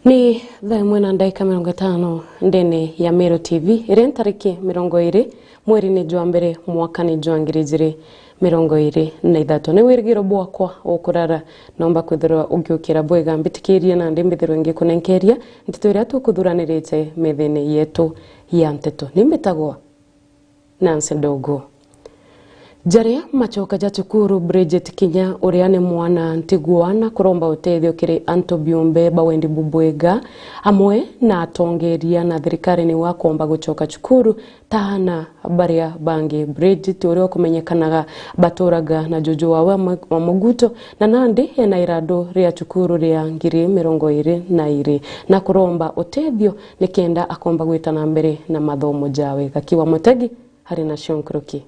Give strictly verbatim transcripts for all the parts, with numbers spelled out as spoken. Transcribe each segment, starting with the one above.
Ni thaa imwe na ndaika mirongo itano ndene ya Meru T V, iri ntariki mirongo iri, mweri ni jwa mbere, mwaka ni jwa ngiri ijiri mirongo iri na ithatu. Ni wirigiro bwakwa ukurara, nomba kwithirwa ugiukira bwega, mbitikirie nandi mbithirwe ngikunenkeria nteto iria tukuthuranirite methene yetu ya nteto. Ni mbitagwa Nancy Ndogo. Jaria machoka ja cukuru, Bridget Kinya, uria ni mwana ntigwa na kuromba utethio kiri antu biumbe ba wendi bubwega, amwe na atongeria na thirikari, niwe akomba guchoka cukuru ta ana baria bangi. Bridget, uria ukumenyekanaga baturaga na juju wawe wa mu-, wa muguto, na nandi ena irandu ria cukuru ria ngiri mirongo iri na iri, na kuromba utethio nikenda akomba gwita na mbere na mathomo jawe. Gaki wa Mutegi ari nacio nkuruki.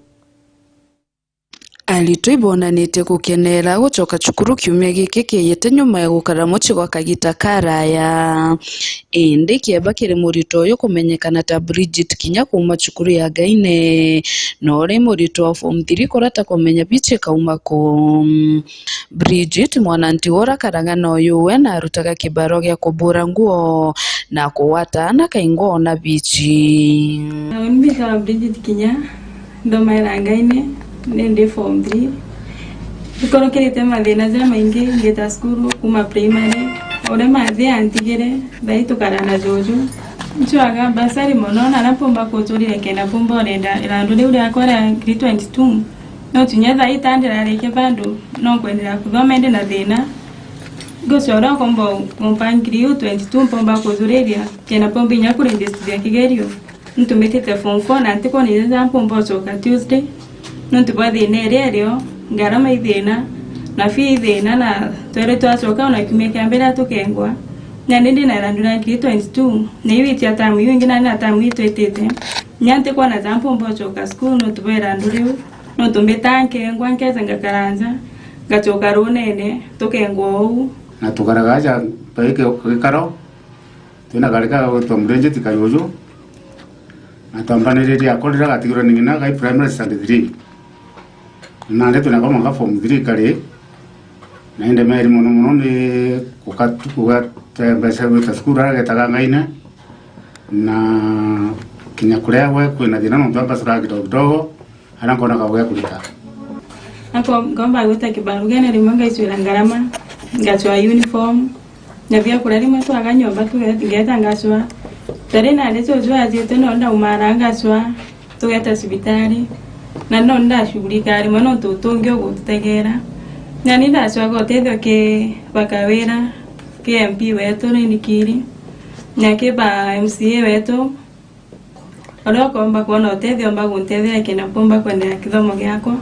Aritwa ibonanitie gukenera gucoka cukuru kiumia giki kieyete nyuma ya gukara mucii gwa kagita karaya. Indi kieba kiri muritwa uyu kumenyekana ta Bridget Kinya kuuma cukuru ya Ngaine, na uri muritwa wa form three kurata kumenya bichi kauma ku. Bridget, mwana ntigwa uria akaraga na uyu we na arutaga kibaro gia kubura nguo na kugwata aana kaingwa ona bichi. Nawe mbitawa Bridget Kinya, nthomaira Ngaine, ni ndi form three. Ikorokirite mathina jamaingi ngita cukuru kuuma primary, uria mathi antigire, thai tukara na juju. Ncwaga basari mono na aria mpumba kucurire kenda mpumba urenda irandu riu riakwa ria ngiri twenty-two. No kinya thaa ii ta ndirarikia bado, no nkwenderea kuthoma indi na thina. Ngucora nkomba kumpa ngiri iu twenty-two mpomba kujuriria, kenda mpomba inya kurindicithia kigerio. Ntumitite form four na ntikwona inya ja mpomba ucoka Tuesday. Nontu bwa thina iria irio, ngarama i thina, na fee i thina, na tweri twacoka ona kiumia kia mbere atukengwa. Na ni ndi na irandu ria ngiri twenty-two, na iu itia tamu iu ingi nani na tamu itwitite. Nya ntikwona ja mpomba ucoka cukuru nontu bwa irandu riu. Nontu mbitaa nkengwa, nkeja ngakara nja, ngacoka runene, tukengwa uu. Na tukaraga aja bai gi-, gikaro, twina kari ka gwitwa Murengeti Kayuju, na twambaniririe akorira gatigirwa ni ng'ina gai primary standard three. Na nandi twina kwa mwanka form three kari, na indemeri mono mono ni guka-, gugatembesa gwita cukuru aragetaga Ngaine, na kinya kuria gwe kwina thina nontu ambasuraga kidogo kidogo, aria nkonaga gwa kurita. Ako-, ngomba gwita kibarugene rimwe ngaicwira ngarama, ngacwa uniform, na biakuria rimwe twaga nyomba tuge-, ngeta ngacwa. Tari nandi cucu ajite no ndaumara ngacwa, tugeta cibitari. Na no ndashughulika rimwe nontu utungi ugututegera. Nani ndacwaga utethio ki bakawira, ki M P wetu Rini Kiri, na ki ba M C A wetu. Uria ukomba kwona utethio, omba guntethera kenda mpumba kwenderea kithomo giakwa.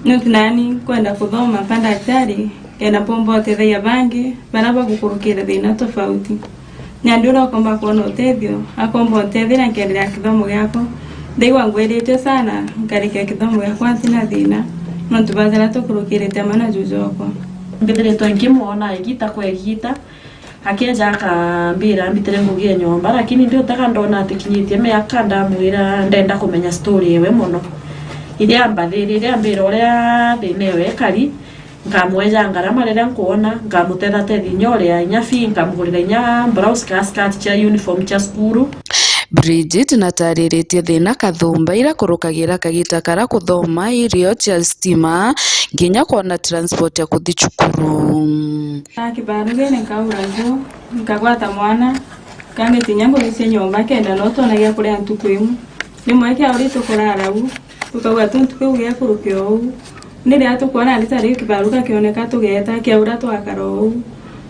Nontu nani nkwenda kuthoma mpa daktari, kenda mpumba utethagia bangi, baria bagukurukira thina tofauti. Nandi uria ukomba kwona utethio, akomba untethera nkenderea kithomo giakwa. Ndaigua ngwiritue sana, nkarikia kithomo giakwa ntina thina, nontu bathera tukurukirite amwe na juju okwa. Mbithiritwe nkimwona igita kwa igita, akeja akambira mbitire ngugi e nyomba, lakini ndiutega ndona atikinyitie miaka, ndamwira ndenda kumenya story ewe mono. Iria ambathirire ambira uria thina ewe ekari, nkamweja ngarama riria nkwona, nkamutethatethi inya uria inya fee, nkamugurira inya blouse ka skirt cia uniform cia cukuru. Bridget natariritie thina kathumba ira kurukagira kagita kara kuthoma, irio cia stima, nginya kwona transport ya kuthi cukuru. Kibarugene nkaura nju, nkagwata mwana, kangitinya ngugi cia nyomba kenda no twonagia kuria ntuku imwe. Rimwe kia uri tukurara u, tukauga tu ntuku iu giakurukia uu. Ni riria tukwona ndita riu kibaruga kioneka tugeta, kiaura twakara uu.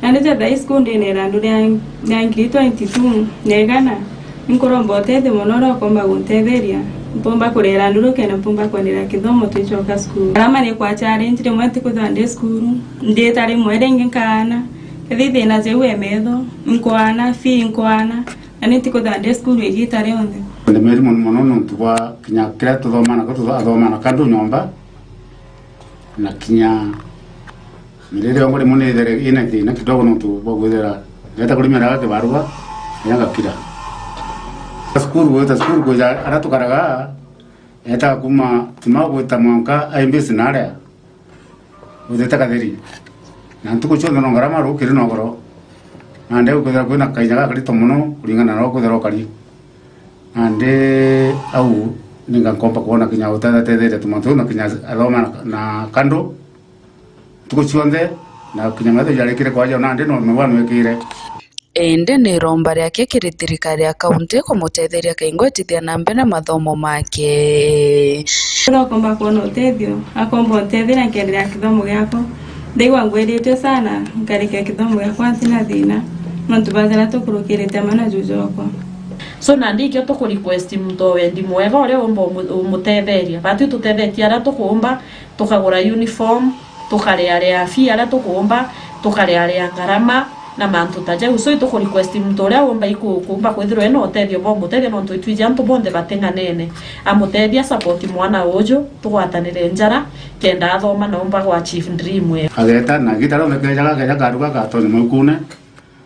Na ndija thaa ii cukuru ndina irandu ria, ria ngiri twenty-two na igana, ninkuromba utethio mono uria ukomba guntetheria, mpumba kuria irandu riu kenda mpumba kwenderea kithomo twicoka cukuru. Arama ni kwa challenge, rimwe ntikwithwa ndi cukuru, ndita rimwe ringi nkaana, kethi thina jiu e metho, nkwaana, fee nkwaana, na ni ntikwithwa ndi cukuru igita rionthe. Ndemeri mono mono nontu bwa kinya kiria tuthoma nako, tutho-, athoma na kandu nyomba, na kinya mirire yongwa rimwe ni ithere ina thina kidogo nontu bwa kwithira ndeta kurimira ga kibarua, inya ngakira. Cukuru, gwita cukuru kwija aria tukaraga, etaga kuma Timau gwita mwanka Aimbisi na aria, withite Katheri. Na ntuku cionthe no ngarama rukiri na ugoro. Nandi gukwithirwa kwina kainya gakarito mono kuringana na uria ukwithirwa ukari. Nandi au ninga nkomba kwona kinya utethetetheria tumantu tuu na kinya athoma na, na kando ntuku cionthe, na kinya metho jarikire kwaja nandi no migwano ikire. Indi ni iromba riake kiri thirikari ya kaunti kumutetheria kaingwetithia na mbere mathomo make. Uria ukomba kwona utethio, akomba untetheria nkenderea kithomo giakwa. Ndaigua ngwiritue sana, nkarikia kithomo giakwa ntina thina, nontu bathira tukurukirite amwe na juju okwa. So, nandi ikio tuku request muntu o wendi mwega uria umba umu-, umutetheria. Batwi tutethetie aria tukuumba, tukagura uniform, tukariaria fee aria tukuumba, tukariaria ngarama na mantu ta jau. So, ituku request muntu uria umba iku-, kuumba kwithirwa ena utethio bwa umutethia, nontu itwiji antu bonthe bating'anene. Amutethia support mwana uju, tugwatanire njara, kenda athoma na umba gwa achieve dream ewe. Ageta na gita rionthe kejaga, keja karuga gatoni maukune,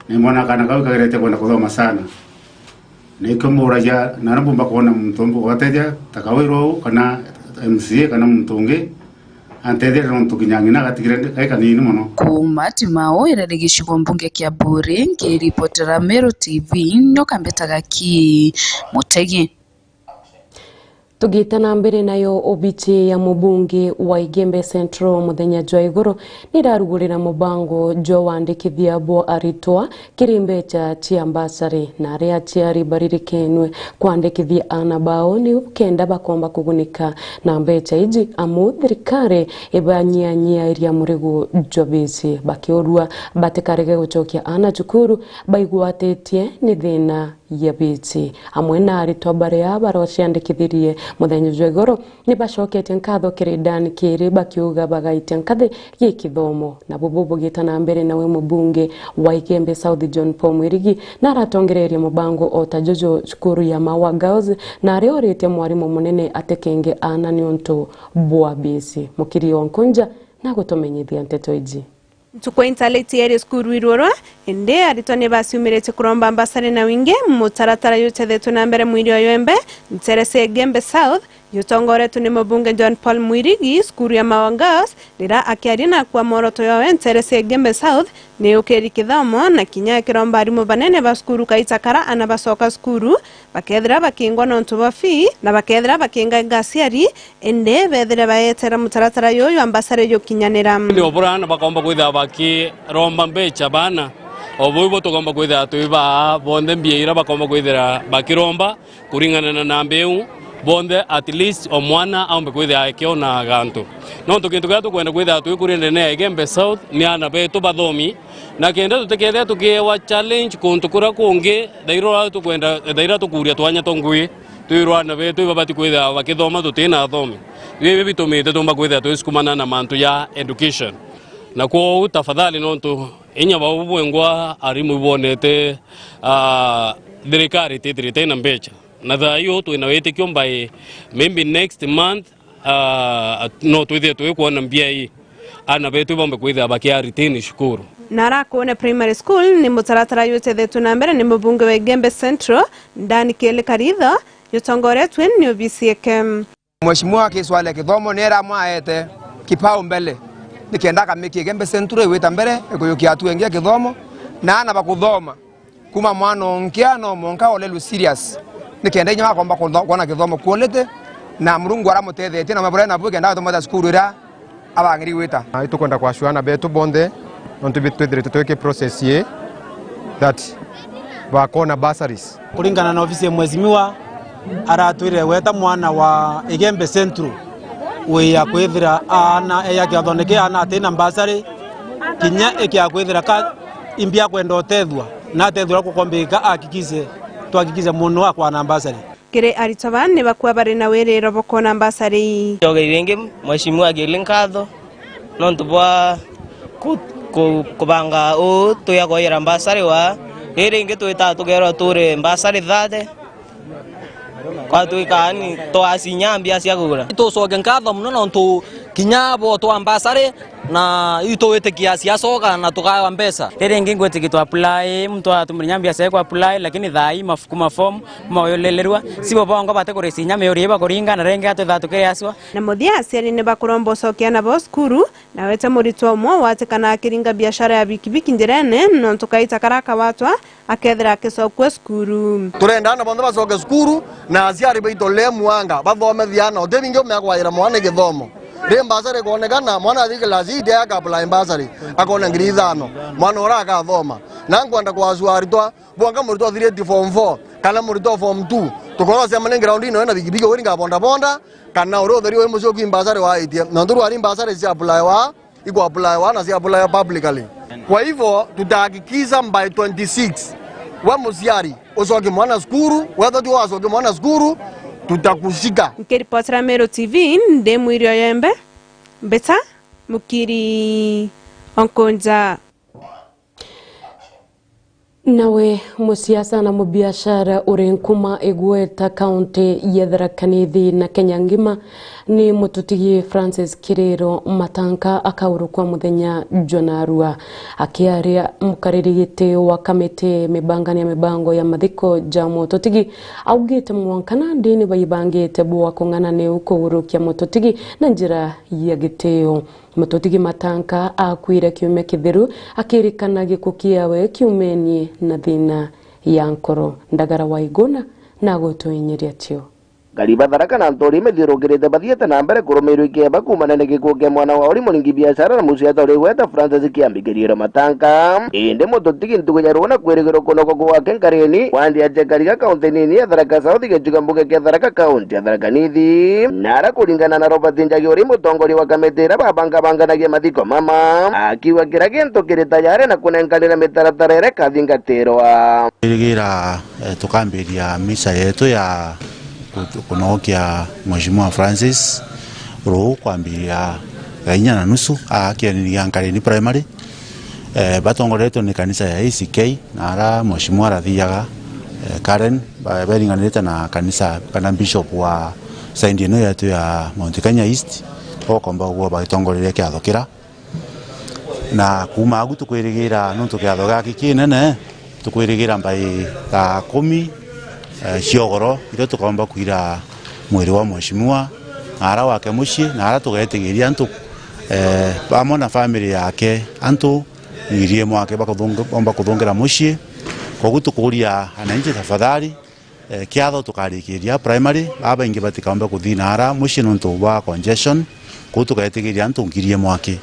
nimwona kana kau kagerete kwenda kuthoma sana. Nikio muragia, na aria mbumba kwona muntu umba kubatethia, ta Kawiru uu, kana M C A, kana muntu ungi, antetherie nontu kinya ng'ina agatigire ndi-, kai kanini mono. Kuuma Timau, ira ri gicigo mbunge kia Buuri, nkiripotera Meru T V, nyoka mbitaga ki Mutegi. Tugite na mbere nayo, obichi ya mubunge wa Igembe Central muthenya jwa iguru nirarugurira mubango jwa wandikithia bwa aritwa kiri mbecha cia bursary, na aria aciari baririkenwe kwandikithia aana bao ni kenda bakomba kugunika na mbecha iji, amu thirikari ibanyianyiairia murigo jwa bisi, bakiurua batikarege gucokia aana cukuru baigwatitie ni thina ya biti. Amwe na aritwa baria barociandikithirie muthenya jwa igoro ni bacoketie nkatho kiri Dan Kiri, bakiuga bagaitia nkathi gi kithomo. Nabo bubugite na mbere nawe mubunge wa Igembe South John Paul Mwirigi, na aratongereria mubango o ta juju cukuru ya Mawa Girls, na aria oritie mwarimu munene atikenge aana niuntu bwa biti. Mukiri o Nkunja na gutumenyithia nteto iji. Ntuku intaleti eri cukuru irurwa, indi aritwa ni baciumiritie kuromba mbasari na wingi. Mutaratara jutethetwe na mbere mwiri o yembe, ntere cia Igembe South, jutongoretwe ni mubunge John Paul Mwirigi, cukuru ya Mawa Girls, rira akiaria na akua mworoto yowe, ntere cia Igembe South ni yukiri kithomo na kinya ikiromba arimu banene ba cukuru kaita kara ana bacoka cukuru, bakethira bakingwa nontu bwa fee, na bakethira bakinga aciari, indi bethire baetera mutaratara juju jwa mbasari jukinyanira. Ni o bura aana bakomba kwithira bakiromba mbecha baana, o buu ibo tukomba kwithira twi baa bonthe mbia ira bakomba kwithira bakiromba kuringana na namba iu, bonthe at least o mwana aumbe kwithira akiona gantu. Nontu kintu kiria tukwenda kwithira twikuria ndene ya Igembe South ni aana betu bathomi, na kenda tutikethira tukiewa challenge kuntu kuria kungi, thaira uria tukwenda, thaira tukuria twanya twa ngui, twirwa aana betu ibabati kwithira bakithoma tutina athomi. Bibi bitumite tumba kwithira twisukumana na mantu ja education. Na kwou tafadhali, nontu inya bau bwengwa arimu ibwonete, ah, thirikari itithirite ina mbecha. Na thaa iu twina witikio by maybe next month, ah, no twithire twikwona mbia ii, aana betu ibombe kwithira bakia retain cukuru. Na Arakune Primary School ni mutaratara jutethetwe na mbere ni mubunge wa Igembe Central, Dan Kili Karitho, jutongoretwe ni obisi yake. Mheshimiwa Kiswale Kithomo ni aramwaete kipaumbele nikenda akamikia Igembe Central igwita mbere, ikujukia hatua ingi ya kithomo, na aana bakuthoma kuma mwana unkia no mwanka olelwe serious, nikenda inya bakomba kutho-, kwona kithomo quality, na Murungu aramutethetie na mabura nabu ikenda atumata cukuru iria abangiri gwita. Na itukwenda kwashua aana betu bonthe, nontu bi-, twithirite twiki process ii that bakona bursaries. Kuringana na ofisi ya mheshimiwa, aratwirire gweta mwana wa Igembe Central, wia kwithira aana eya kiathone ki aana atina mbasari, kinya ikia kwithira ka imbia kwenda utethua, na atethua kukombika ahakikishe, tuhakikishe mwana akwana mbasari. Kiri aritwa baa ni bakua bari na wiriro bukona mbasari ii. Njogeire ringi mheshimiwa Gili nkatho nontu bwa ku-, ku-, kubanga uu twiagoyera mbasari wa. Riri ringi twitaa tugerwa turi mbasari thate, kwatwika ani twasinya mbia cia kugura. Tucoke nkatho muno nontu Kinya bo twa mbasari na itwitikia ciacoka na tukaewa mbeca. Riri ingi ngwitikia twa apply, muntu atumirinya mbiacara ku apply, lakini thaa ii mafuku ma form mauyulirirwa, sibo bongo bati kurisi inya miuri iba kuringa, na ringi atwithaa tukiriaswa. Na muthia aciari ni bakuromba ucokia nabo cukuru, na wete muritwa umwe watikana akiringa biashara ya bikibiki njirene, nontu kaita kara kawatwa, akethira akicokua cukuru. Turenda aana bonthe bacoke cukuru, na aciari baitu le mwanga bathomethie aana. Uti bingi umea kwaira mwana githomo. Ri mbasari ikonekana, mwana athi class eight aka apply mbasari, akona ngiri ithano. Mwana ura akathoma. Na nkwenda kwacua aritwa, bwanga muritwa athiriti form four, kana muritwa form two. Tukorwo ciamane ground ino ena bikibiki, wiri nga bonda bonda, kana uri utheri wi mucio kwi mbasari waitie. Nontu rwari mbasari cia apply wa iku apply wa na cia apply publicly. Kwa hivyo, tutahakikisha by twenty-six, we muciari, ucokie mwana cukuru, wethwa ti wacokie mwana cukuru, tutakushika. Nkiripotera Meru T V, ndi Mwiri Oyembe, mbita Mukiri Onkonja. Nawe musiasa na mubiashara uri nkuma igweta kaunti ya Tharaka Nithi na Kenya ngima ni mututigi Francis Kiriro Matanka akaurukwa muthenya jwa narua. Akiaria mukariri giti wa kamiti mibangani ya mibango ya mathiko ja mututigi, augite mwanka nandi ni baibangite bwa kung'ana niu kugurukia mututigi na njira ya gitio. Mututigi Matanka aakuire kiumia kitheru, akirikana gikuo kiawe kiumenie na thina ya nkoro. Ndagara wa Iguna na agutwinyiria cio. Ngari ba Tharaka na Ntori imethiurukirite bathiite na mbere kurumirwa ikieba kuumania na gikuo kia mwana wa uri muringi biashara na musiata uri gweta Francis Kiambi Kiriro Matanka. Indi mututigi ntuku ya ruu na kwirigirwa kunokwa gwake nkarini, wandi ya Chekariga, kaunti nini ya Tharaka South, gicigo mbunge kia Tharaka, kaunti ya Tharaka Nithi. Nara kuringana na Robert Njagi, uri mutongoria wa kamiti iria babangabanganagia mathiko mama, akiuga kira gintu kiri tayari na kunenkanira mitaratara iria ikathingatirwa. Twirigira, eh, tukambiria misa yetu ya ku-, kunokia Mheshimiwa Francis ruu kwambiria thaa inya na nusu, aa kienini gia Nkareni Primary. Eh, batongoretwe ni kanisa ya A C K, na ara Mheshimiwa arathiaga, eh, Karen, ba-, beringanirite na kanisa kana bishop wa side ino yetu ya Mount Kenya East, bokomba guo bagitongoreria kiatho kira. Na kuuma agu tukwirigira nontu kiatho giaki kinene, tukwirigira mbai thaa kumi, eh, cia ugoro, irio tukomba kwira mwiri wa Mheshimiwa, na ara wake mucii, na ara tugetigiria antu, eh, bamwe na family yake, antu ngiri imwe ake bakuthungi-, bomba kuthungira mucii. Koguo tukuria ananchi tafadhali, eh, kiatho tukarikiria primary, babaingi batikaombe kuthii na ara mucii nontu bwa congestion, koguo tugetigiria antu ngiri imwe ake.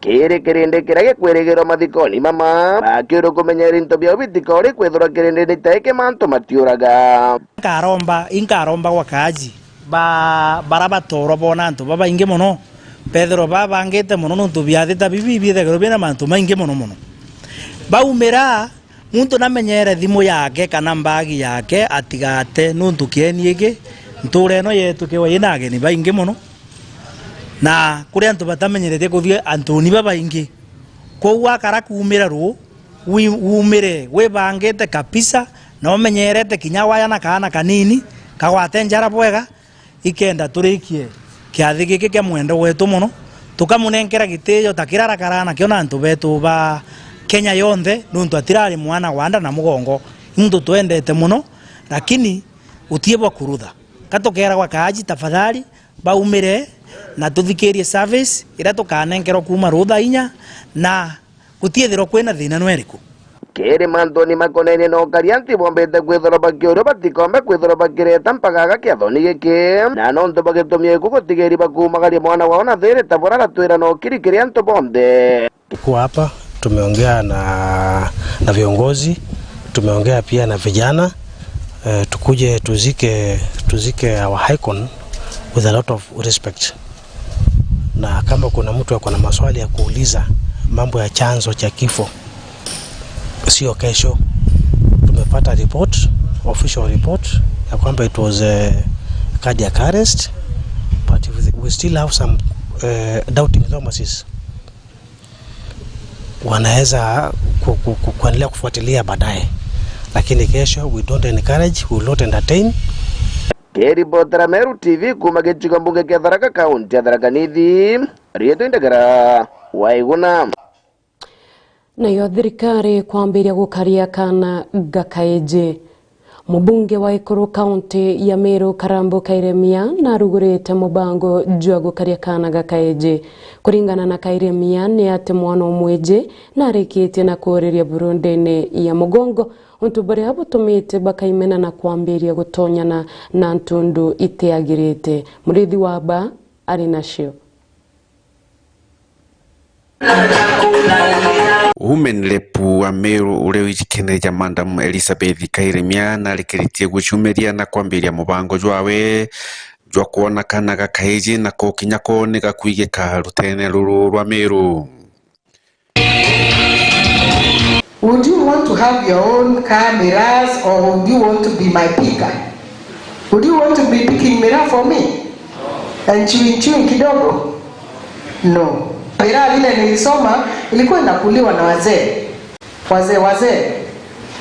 Kiri kirindi kiria gikwirigirwa mathikoni mama, bakiurwa kumenyera into biao bitikauri kwithirwa kirindini ta iki mantu matiuraga. Nkaromba, inkaromba gwa kaaji ba-, bara batorwa bona antu babaingi mono, bethirwa babangite mono, nontu biathi ta bibi biithagirwa bina mantu maingi mono mono. Baumira, muntu namenyere thimu yake kana mbagi yake atigate, nontu kieni giki, ntuura ino yetu kiwa ina ageni baingi mono, na kuri antu batamenyeretie kuthii antuni babaingi. Kwou akara kuumira ruu, wi-, uumire wibangite kabisa, na umenyerete kinya waya na kaana kanini, kagwate njara bwega, ikenda turikie kiathi giki kia mwendwa wetu mono, tukamunenkera gitiio ta kiria arakaraa nakio na antu betu ba Kenya yonthe, nontu atirari mwana wa nda na mugongo. Muntu twendete mono, lakini gutii bwa kurutha. Ka tukeeragwa kaaji, tafadhali, baumire na tuthikirie service iria tukanenkerwa kuuma ruu thaa inya, na gutiithirwa kwina thiina nweriku. Kiri mantuni makonainie na ukaria, ntibombite kwithirwa bakiuria, batikombe kwithirwa bakireta mpagaga kiathoni giki, na nontu bagitumia iku gutigiri bakuumagaria mwana wao na thiri ta buria aratwira na ukiri kiri antu bonthe. Kuwa hapa, tumeongea na, na viongozi, tumeongea pia na vijana, eh, tukuje tuzike, tuzike our icon with a lot of respect. Na kama kuna mtu ako na maswali ya kuuliza mambo ya chanzo cha kifo, sio kesho. Tumepata report, official report, ya kwamba it was a cardiac arrest, but we still have some, eh, doubting Thomases. Wanaweza ku-, ku-, ku-, kuendelea kufuatilia baadaye. Lakini kesho, we don't encourage, we will not entertain. Kiribotera Meru T V kuuma gicigo mbunge kia Tharaka, kaunti ya Tharaka Nithi, riitwa Indagara Waiguna. Nayo thirikari kwambiria gukaria kaana ga kaiji. Mubunge wa Ikuru kaunti ya Meru Karambu Kairemia narugurite mubango jwa gukaria kaana ga kaiji. Kuringana na Kairemia ni ati mwana umwiji narikitie na kuuriria burundini ya mugongo, untu buria butumite bakaimena na kwambiria gutonyana na ntundu itiagirite. Murithi wa ba ari nacio. Women Rep wa Meru uria wijikene ja Madam Elizabeth Kairemia narikiritie gucumiria na kwambiria mubango jwawe jwa kwona kana ga kaiji na kukinya ko ni gakwigika ruteene ruru rwa Meru. Would you want to have your own car, Miras, or would you want to be my picker? Would you want to be picking miraa for me? And chewing, chewing kidogo? No. Miraa vile nilisoma ilikuwa inakuliwa na wazee. Wazee, wazee.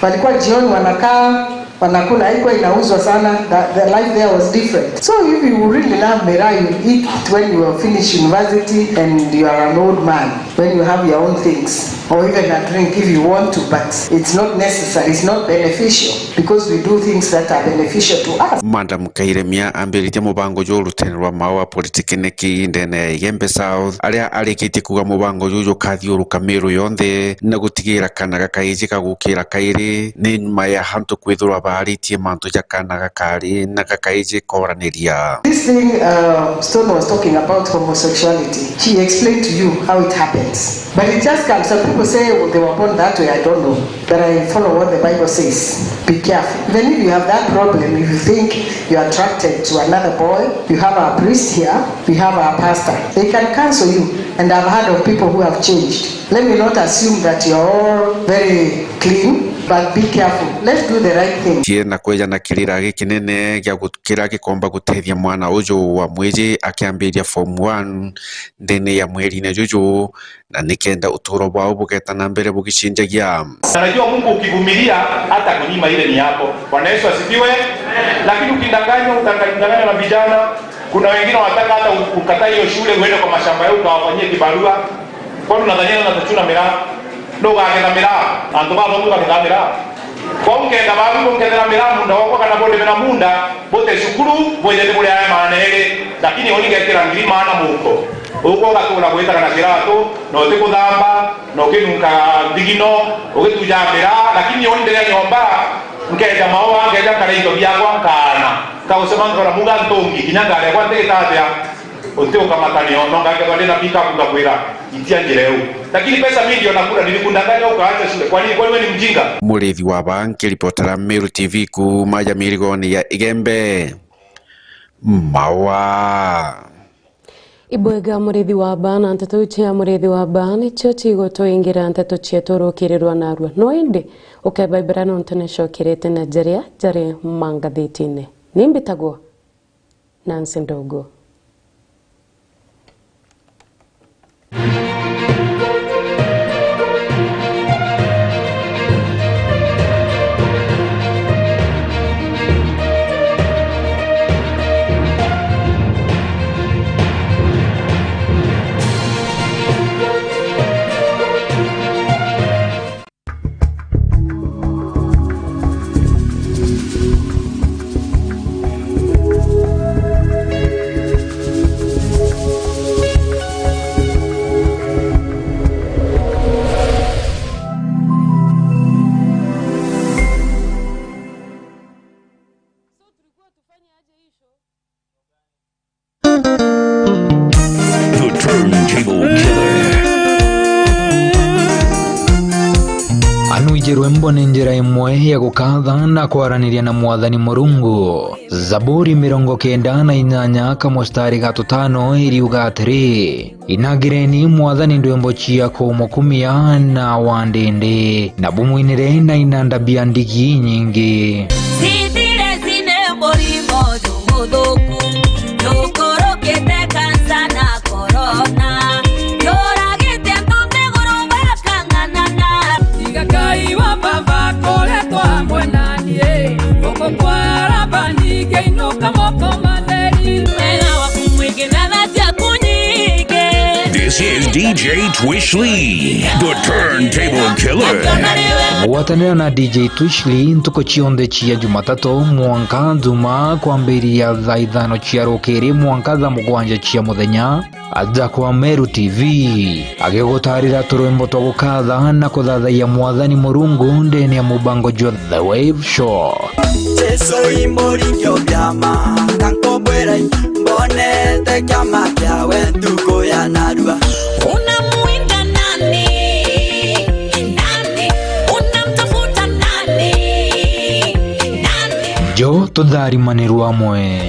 Walikuwa jioni wanakaa, wanakula, haikuwa inauzwa sana. The, the life there was different. So if you really love miraa, you eat it when you are finished university and you are an old man, when you have your own things, or even a drink if you want to, but it's not necessary, it's not beneficial, because we do things that are beneficial to us. Madam Kairemia ambiritie mubango juu ruteene rwa Maua Polytechnic ndene ya Igembe South, aria arikitie kuuga mubango juu jukathiuruka Meru yonthe na gutigira kana ga kaiji kagukira kairi ni nyuma ya antu kwithirwa baaritie mantu ja kana ga kaari na ga kaiji kooraniria. This thing, uh, Stone was talking about homosexuality, she explained to you how it happens. But it just comes, some people say, "Oh, they were born that way, I don't know." But I follow what the Bible says. Be careful. Even if you have that problem, if you think you're attracted to another boy, you have a priest here, we have a pastor. They can counsel you. And I've heard of people who have changed. Let me not assume that you're all very clean, but be careful. Let's do the right thing. Tie na kweja na kirira gikinene gia gu-, kiria gikomba gutethia mwana uju wa mwiji akiambiria form one ndene ya mweriine juju, na nikenda uturo bwao bugeta na mbere bugicinjagia. Anajua Mungu ukivumilia hata kunyima ile ni yako. Bwana Yesu asifiwe. Lakini ukidanganywa, utadanganywa na vijana, kuna wengine wanataka hata u-, ukatae hiyo shule uende kwa mashamba yao ukawafanyie kibarua. Kwani unadhania na tutachuna miraa? Ndio ukagetha miraa. Antu ba Mungu baketha miraa. Kwa ukenda ba Mungu ukethera miraa munda wakwa kana bonde mena munda, bote shukuru, boje ni buri aya maana ere, lakini oni gekira ngiri maana muko. Uko ugatura gwitagana kiratu, na utikuthamba, na ukinunka ndigino, ugituja miraa, lakini oni ndiria nyomba, nkeja maua, nkeja nkara into biakwa, nkaana. Nkagusema nkora muga ntungi, kinya nkaria kwa ntigitatia, uti ukamatanio, no ngakethwa ndina pick up ngakwira, itia njira iu. Lakini pesa mingi unakula, nilikudanganya ukaacha shule. Kwa nini? Kwani wewe ni mjinga? Murithi wa ba nkiripotera Meru T V kuuma ja mirigoni ya Igembe. Maua. Ibwega murithi wa ba na nteto cia murithi wa ba nicio cigutwingira nteto cietu rukirirwa narua. No indi ukebaimbira nontu nicokerete na jaria jari mangathitine. Ni mbitagwo Nancy Ndogo. The Turntable Killer. Anu iji rwimbo ni njira imwe ya gukatha na kwaraniria na Mwathani Murungu. Zaburi mirongo kenda na inyanya kamustari ga tutano iriuga atiri, Inagireni Mwathani ndwimbo cia kumukumia na wa ndindi, na bumwinire na inanda bia ndigi inyingi. Stress ni murimo jumuthuku, jukurukite kansa na korona, juragite antu nthiguru bakang'anana. Tiga Ngai wa baba akoretwo amwe nani, guku kwa Labani ngeinuka Is D J Twishly, the turntable killer. Gwatanira na D J Twishly ntuku cionthe cia Jumatatu mwanka Njumaa kwambiria thaa ithano cia rukiri mwanka thaa mugwanja cia muthenya, aja kwa Meru T V, agigutarira turwimbo twa gukatha na kuthathaiya Mwathani Murungu ndene ya mubango jwa The Wave Show. Jesu i muringi o biama, kankumbwira i, mbonete kiama kiawe ntuku ya narua. Unamwinda nani? Nani? Unamtafuta nani? Nani? Njo tutharimanirwe amwe.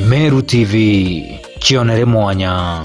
Meru T V, kionere mwanya.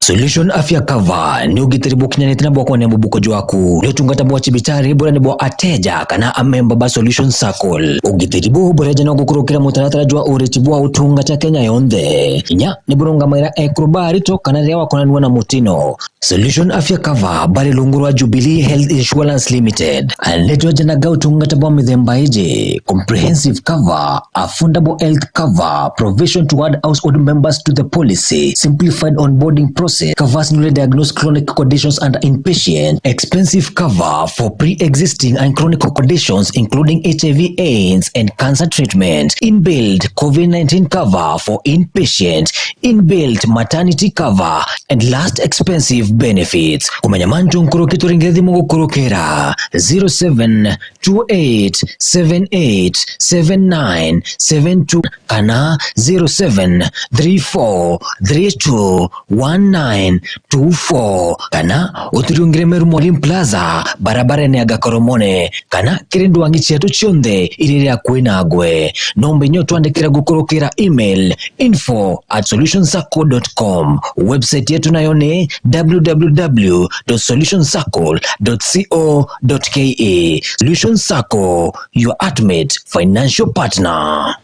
Solution Afya Cover ni ugitiri bukinyanite na bwa kwenea mubuko jwaku. Ni utungata bwa cibitari buria ni bwa ateja kana amemba ba Solution Circle. Ugitiri buu bureja no gukurukira mutaratara jwa uriti bwa utungata Kenya yonthe. Inya ni burungamaira ekuru ba arito kana riria wakonanua na mutino. Solution Afya Cover bari rungu rwa Jubilee Health Insurance Limited. Aretwa janaga utungata bwa mithemba iji: comprehensive cover, affordable health cover, provision to add household members to the policy, simplified onboarding process, covers newly diagnosed chronic conditions under inpatient, expensive cover for pre-existing and chronic conditions including H I V AIDS and cancer treatment, inbuilt COVID nineteen cover for inpatient, inbuilt maternity cover, and last expensive benefits. Kumenya mantu nkuruki turinge thimu gukurukira zero seven two eight seven eight seven nine seven two kana zero seven three four three two one nine two four, kana uturiungire Meru Molim Plaza, barabarene ya Gakoromone, kana kiri ndwangi cietu cionthe iria iri akui nagwe. Nomba inya utwandikire gukurukira email info at solution circle dot com. Website yetu nayo ni w w w dot solution circle dot co dot k e. Solution Circle, your ultimate financial partner.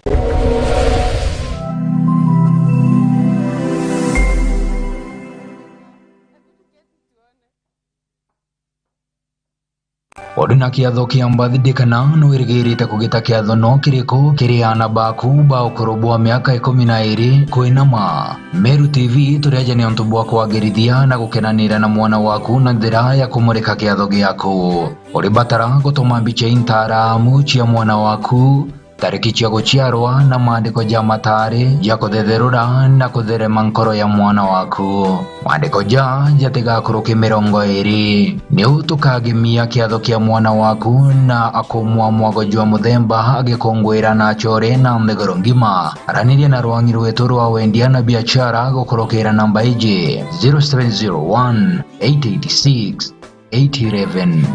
Uri na kiatho kia birthday kana nwirigirite kugita kiatho no kiriku kiri aana baku ba ukuru bwa miaka ikumi na iiri kwinama? Meru T V turiaja ni untu bwa kwagirithia na gukenanira na mwana waku na njira ya kumurika kiatho giaku. Uribatara gutuma mbicha intaaramu cia mwana waku, tariki cia guciarwa na maandiko ja mataari ja kuthetherura na kutherema nkoro ya mwana waku. Maandiko ja jatigakuruke mirongo iiri. Niu tukagemia kiatho kia mwana waku na akumwa mwago jwa muthemba agikunguira na achore na nthiguru ngima. Araniria na rwangi rwetu rwa wendia na biachara gukurukira namba iji: zero seven zero one, eight eight six, eight eleven.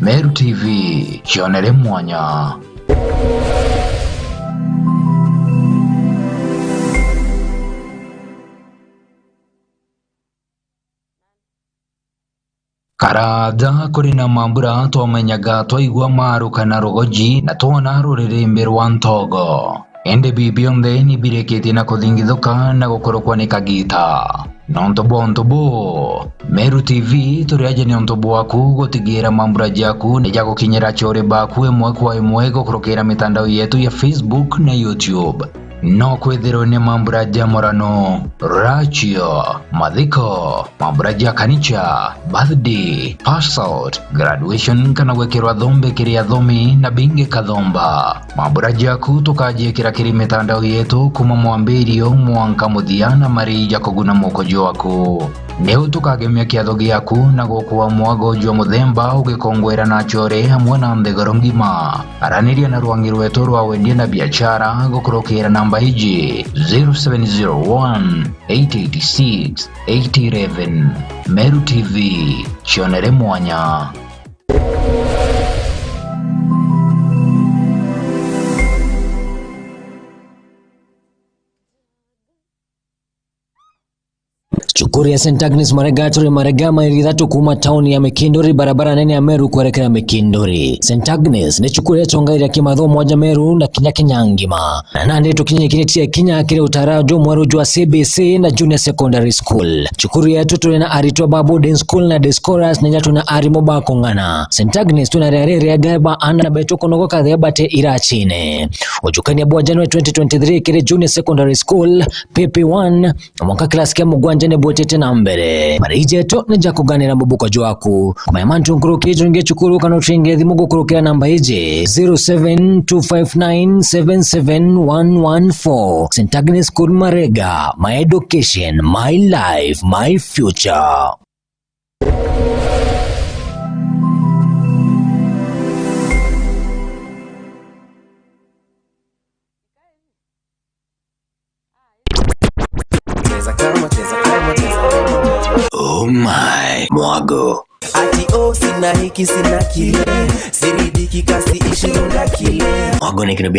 Meru T V, cionere mwanya. Karaja kuri na mambura twamenyaga twaigua maru kana rugoji na twona ruririmbi rwa ntogo. Indi bibi bionthe ni birikitie na kuthingithuka na gukurukwa ni kagita. Nontu bwa untu buu, Meru T V turiaja ni untu bwaku gutigira mambura jaku ni jagukinyira achore baku imwe kwa imwe gukurukira mitandao yetu ya Facebook na YouTube. No kwithirwe ni mambura ja murano, ratio, mathiko, mambura ja kanicha, birthday, pass out, graduation kana gwikirwa thombe kiri athomi na bingi kathomba. Mambura jaku tukajiikira kiri mitandao yetu kuma mwambirio mwanka muthia na mari ja kuguna muko jwaku. Niu tukagemia kiatho giaku na gukua mwago jwa muthemba ugikongwera na achore amwe na nthiguru ngima. Araniria na rwangi rwetu rwa wendia na biachara gukurukira namba iji: zero seven zero one, eight eight six, eight eleven. Meru T V, cionere mwanya. Cukuru ya Saint Agnes Marega turi Marega, maili ithatu kuuma tauni ya Mikinduri, barabara nene ya Meru kwerekera Mikinduri. Saint Agnes ni cukuru ya chongaira kimathomo aja Meru na kinya Kenya ngima. Na nandi tukinyikiritie kinya kiri utara jumweru jwa C B C na Junior Secondary School. Cukuru yetu turi na aritwa ba boarding school na day scholars, na inya tuna arimu ba kung'ana. Saint Agnes tuna riari riega ba ana betu kunogoka thea bate irachine. Ujukania bwa January twenty twenty-three kiri Junior Secondary School, P P one, mwanka class kia mugwanja ni bwetete na mbere. Mariji jetu ni ja kuganira mubuko jwaku. Kumenya mantu nkuruki jungi cukuru kana ucinge thimu gukurukira namba iji, zero seven two five nine seven seven one one four. Saint Agnes School Marega, my education, my life, my future. Cheza kama, cheza kama, cheza kama. Oh my, mwago. Ati oh, sina hiki, sina kile. Siridiki kasi ishirunga kile. Mwago ni kino